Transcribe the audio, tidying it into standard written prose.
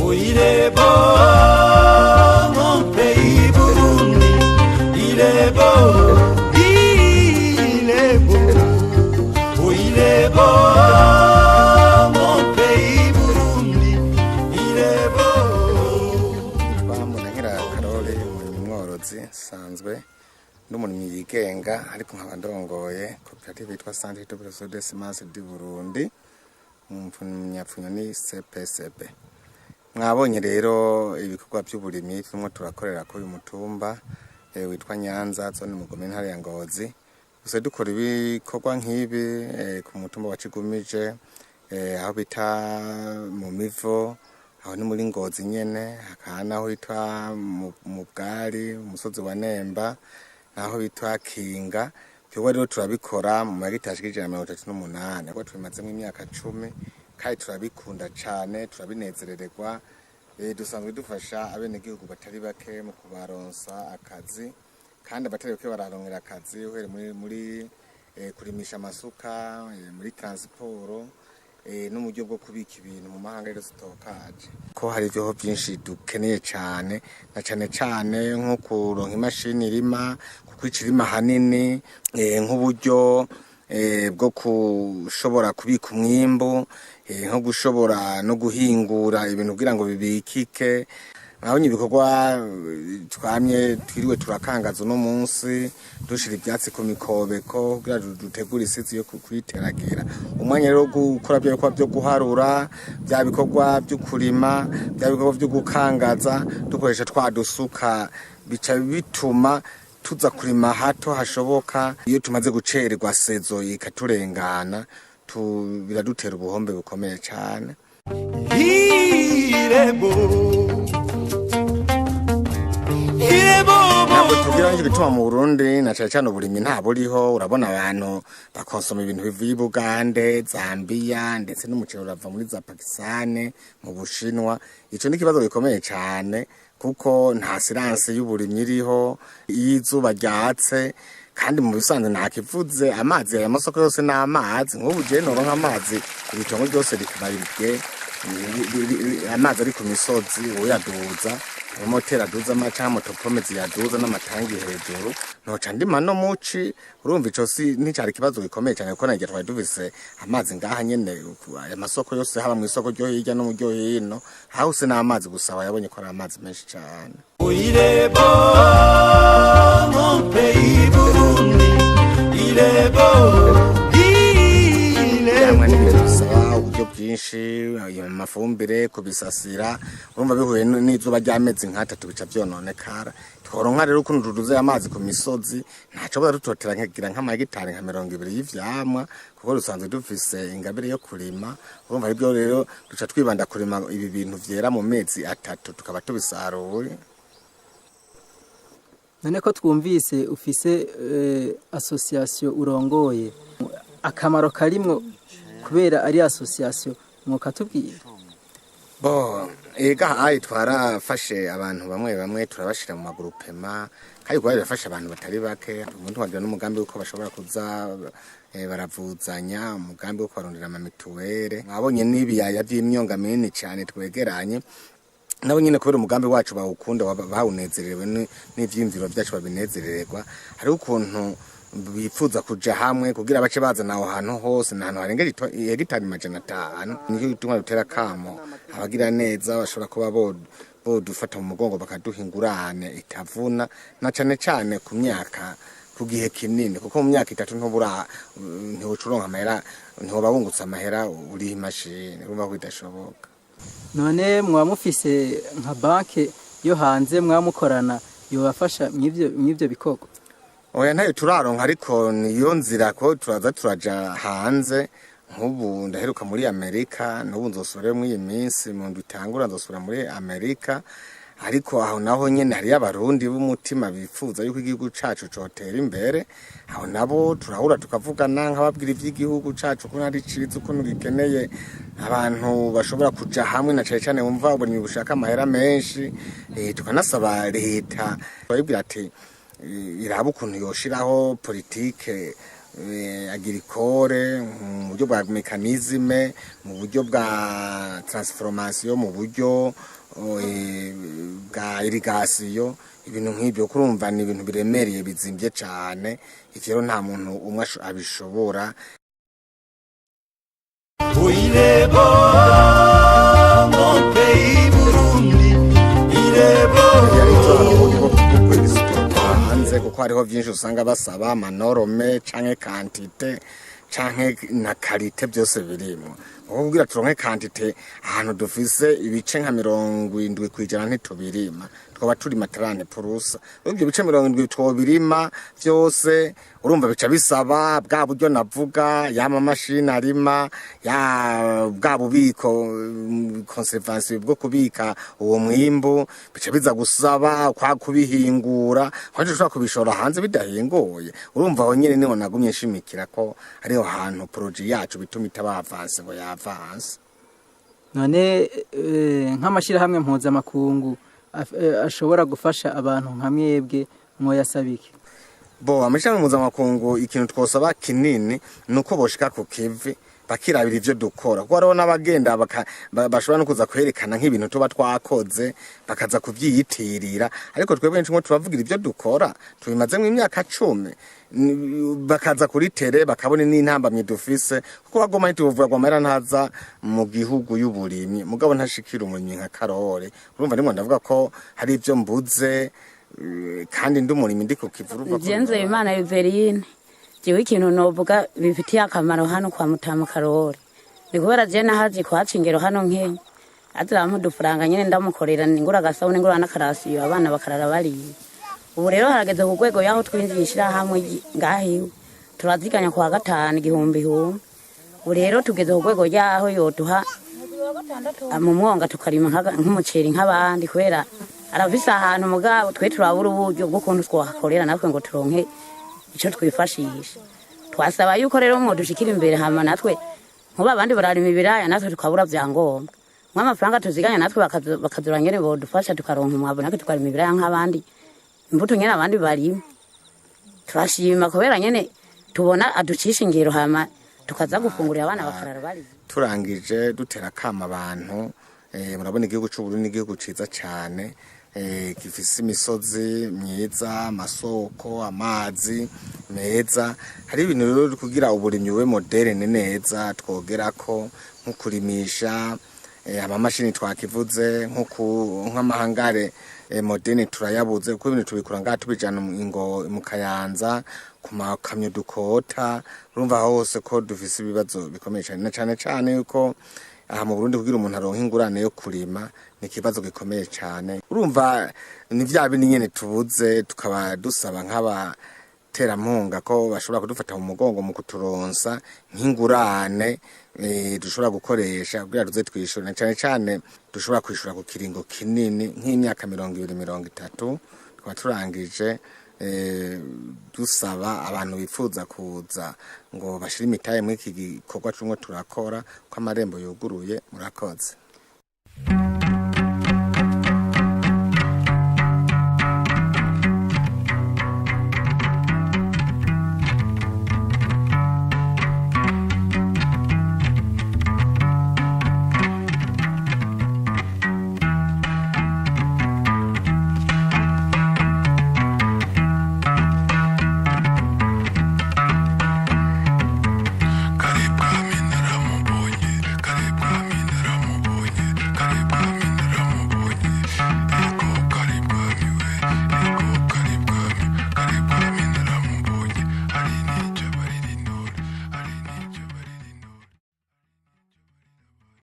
Oh, il est beau, mon pays Burundi. Il est beau, il est beau. Oh, il est beau, mon pays Burundi. Il est beau. Nitwa Munankera Karori, umurimyi mworozi nsanzwe n'umurimyi yigenga, ariko nkaba ndongoye koperative yitwa Centre de Production des Semences du Burundi, mu mpfunyapfunyo ni CPSB. Mwabonye rero ibikorwa by'uburimyi turimo turakorera kuri uyu mutumba witwa Nyanza, zone Mugome, intara ya Ngozi. Gusa dukora ibikorwa nk'ibi ku mutumba wa Kigumije, aho bita mu Mivo, aho ni muri Ngozi nyene, hakaba naho hitwa mu Bwari, umusozi wa Nemba, naho bitwa Kinga. Ibikorwa rero turabikora mu mahegitari ashika 138, kuko tubimazemo imyaka 10 kandi turabikunda cane, turabinezerererwa. Dusanzwe dufasha abenegihugu batari bake mu kubaronsa akazi, kandi abatari bake bararonkera akazi uhereye muri kurimisha amasuka, muri transport, n'uburyo bwo kubika ibintu mu mahanga, rero stockage. Ko hari ivyoho byinshi dukeneye cane, na cane cane nko kuronka imashini irima, kuko icirima hanini, nk'uburyo bwo kushobora kubika umwimbu, nko gushobora no guhingura ibintu kugira ngo bibikike. Mwabonye ibikorwa twamye twiriwe turakangaza uno munsi, dushira ivyatsi ku mikobeko kugira dutegure isizi yo kuyiteragira. Umwanya rero wo gukora bya bikorwa byo guharura, bya bikorwa byo kurima, bya bikorwa byo gukangaza dukoresha twa dusuka, bica bituma tuza kurima hato hashoboka. Iyo tumaze gucererwa, saison ikaturengana, biradutera ubuhombe bukomeye cane. Il est beau. Il est beau. Ntabwo tugira nicyo gituma mu Burundi na cane cane uburimyi nta buriho. Urabona abantu bakonsoma ibintu bivuye i Bugande, Zambia, ndetse n'umuceri urava muri za Pakistan, mu Bushinwa. Ico ni ikibazo gikomeye cane, kuko nta assurance y'uburimyi iriho iyo izuba ryatse. Kandi mu bisanzwe nta kivuze amazi, aya masoko yose ni amazi. Nk'ubu je noronka amazi, ibitongo ryose rikaba ribwe amazi ari ku misozi, uyaduza amamoteri aduza canke motopompe ziyaduza n'amatangi hejuru, noca ndima no muci. Urumva ico si nticari ikibazo gikomeye cyane, kuko nagiye twari dufise amazi ngaha nyene, aya masoko yose, haba mw'isoko ryo hirya no mu ryo hino, hahose n'amazi. Gusa wayabonye ko ari amazi menshi cane. Oh, il est beau, mon pays Burundi. Il est beau, il est Ivyamwa beau. n'ibintu bisaba uburyo bwinshi, ayo mafumbire, kubisasira. Urumva bihuye n'izuba ry'amezi nk'atatu, bica vyononekara. Tworonka rero ukuntu tuduze amazi ku misozi, ntacobora dutotera nkagira nk'amahegitari nka 20 y'ivyamwa, kuko dusanzwe dufise ingabire yo kurima. Urumva aribyo rero duca twibanda kurima ibi bintu vyera mu mezi 3, tukaba tubisaruye. None ko twumvise ufise association urongoye, akamaro karimwo kubera ari association mwokatubwira? Bo ega ayi twarafashe abantu bamwe bamwe, turabashira mu ma groupement, kandi kuba birafasha abantu batari bake. Umuntu wagira n'umugambi w'uko bashobora kuza baravuzanya, umugambi wo kubarondera ama mutuelle. Mwabonye n'ibiyaya vy'imyonga minini cane twegeranye nabo nyine, kubera umugambi wacu bawukunda, bawunezerewe n'ivyiyumviro vyacu babinezerererwa. Hariho ukuntu bifuza kuja hamwe kugira bace bazana aho hantu hose, ni ahantu harengeje hegitari 500. Nicyo gituma dutera kamo abagira neza bashobora kuba bodufata mu mugongo, bakaduha ingurane itavuna, na cane cane ku myaka, ku gihe kinini, kuko mu myaka 3 ntubura ntiwoca amahera, ntiwoba wungutse amahera uriha imashini. Urumva ko bidashoboka. None mwaba mufise nka banke yo hanze mwaba mukorana yobafasha mw'ivyo bikorwa? Oya, ntayo turaronka, ariko niyo nzira ko turaza turaja hanze. Nk'ubu ndaheruka muri Amerika, n'ubu nzosubira muri iyi minsi mu ndwi itangura nzosubira muri Amerika. Ariko aho naho nyene hariyo Abarundi b'umutima bifuza yuko igihugu cacu cotera imbere. Aho nabo turahura, tukavugana, nkababwira ivy'igihugu cacu ukuntu ari ciza, ukuntu gikeneye abantu bashobora kuja hamwe, na cane cane wumva uburimyi bushaka amahera menshi. Tukanasaba leta, turayibwira ati iraba ukuntu yoshiraho politike. agricole, mu buryo bwa mécanisme, mu buryo bwa transformation, mu buryo bwa irrigation, ibintu nk'ibyo. Kurumva ni ibintu biremereye, bizimbye cane. Ivyo rero nta muntu umwe abishobora. Oh, il est beau, mon pays Burundi, il est beau. Yari uburyo bwo kw'exporta hanze, kuko hariho vyinshi usanga basaba ama normes canke quantité canke na qualité, byose birimwo. Kuko kugira turonke quantité ahantu dufise ibice nka 70% ntitubirima, twaba turima 30%. Ibyo bice 70 twobirima vyose, urumva bica bisaba bwa buryo navuga, yama mashini arima, ya bwa bubiko, conservation bwo kubika uwo mwimbu, bica biza gusaba kwa kubihingura, kwa dushobora kubishora hanze bidahinguye. Urumva aho nyene niho nagumye nshimikira ko ariho hantu projet yacu bituma itaba avancée ngo yavanse. None nk'amashyirahamwe mpuzamakungu ashobora gufasha abantu nka mwebwe, mwoyasaba iki? Bo amashami mpuzamakungu, ikintu twosaba kinini ni uko boshika ku kivi bakirabira ivyo dukora, kuko hariho n'abagenda bashobora no kuza kwerekana nk'ibintu tuba twakoze, bakaza kuvyiyitirira, ariko twebwe nicimwe turavugira ivyo dukora tubimazemwo imyaka 10. Bakaza kuri terrain bakabona n'intambamyi dufise, kuko bagoma ntituvuga ngo amahera ntaza mu gihugu y'uburimyi, mugabo ntashikira umurimyi nka Karore. Urumva ndimo ndavuga ko hari ivyo mbuze, kandi ndi umurimyi ndi ku kivi, urumva ko Jenze Imana Yuveline, jewe ikintu novuga bifitiye akamaro hano kwa Mutama Karori ni kubera je nahazi kuhaca ingero hano nkenya azirampa udufaranga nyene, ndamukorera ngura agasabune, ngura n'akarasiyo, abana bakarara bariye. Ubu rero harageze ku rwego yaho twinjiye ishirahamwe ngaha iwe, turaziganya kuwa gatanu igihumbi ihumbi. Ubu rero tugeze ku rwego ryaho yoduha mu mwonga tukarima nk'umuceri nk'abandi, kubera arafise ahantu, mugabo twe turabura uburyo bw'ukuntu twahakorera natwe ngo turonke ico twifashisha. Twasaba yuko rero mwodushikira imbere, hama natwe nkuba abandi bararima ibiraya, natwe tukabura vyangombwa nk'amafaranga tuziganya, natwe bakazura nyene bodufasha tukaronka umwavu, natwe tukarima ibiraya nk'abandi, imbuto nyene abandi barima. Turashima kubera nyene tubona aducisha ingero, hama tukaza gufungurira abana bakarara bariye. Turangije dutera akama abantu, murabona igihugu c'Uburundi ni igihugu ciza cane, gifise imisozi myiza, amasoko, amazi meza. Hari ibintu rero kugira uburimyi bube moderne neza twogerako, nko kurimisha amamashini twakivuze, nk'amahangare moderne turayabuze, kuko ibintu tubikura ngaha tubijana mu Kayanza ku makamyo dukota. Urumva hose ko dufise ibibazo bikomeye cyane, na cane cane yuko aha mu Burundi kugira umuntu aronke ingurane yo kurima ni ikibazo gikomeye cyane. Urumva ni vya bindi nyene tubuze, tukaba dusaba nk'abaterankunga ko bashobora kudufata mu mugongo mu kuturonsa nk'ingurane dushobora gukoresha kugira tuze twishura, na cane cane dushobora kwishura ku kiringo kinini nk'imyaka 20, 30. Tukaba turangije dusaba abantu bifuza kuza ngo bashire imitahe muri iki gikorwa tumwe turakora ko amarembo yuguruye. Murakoze.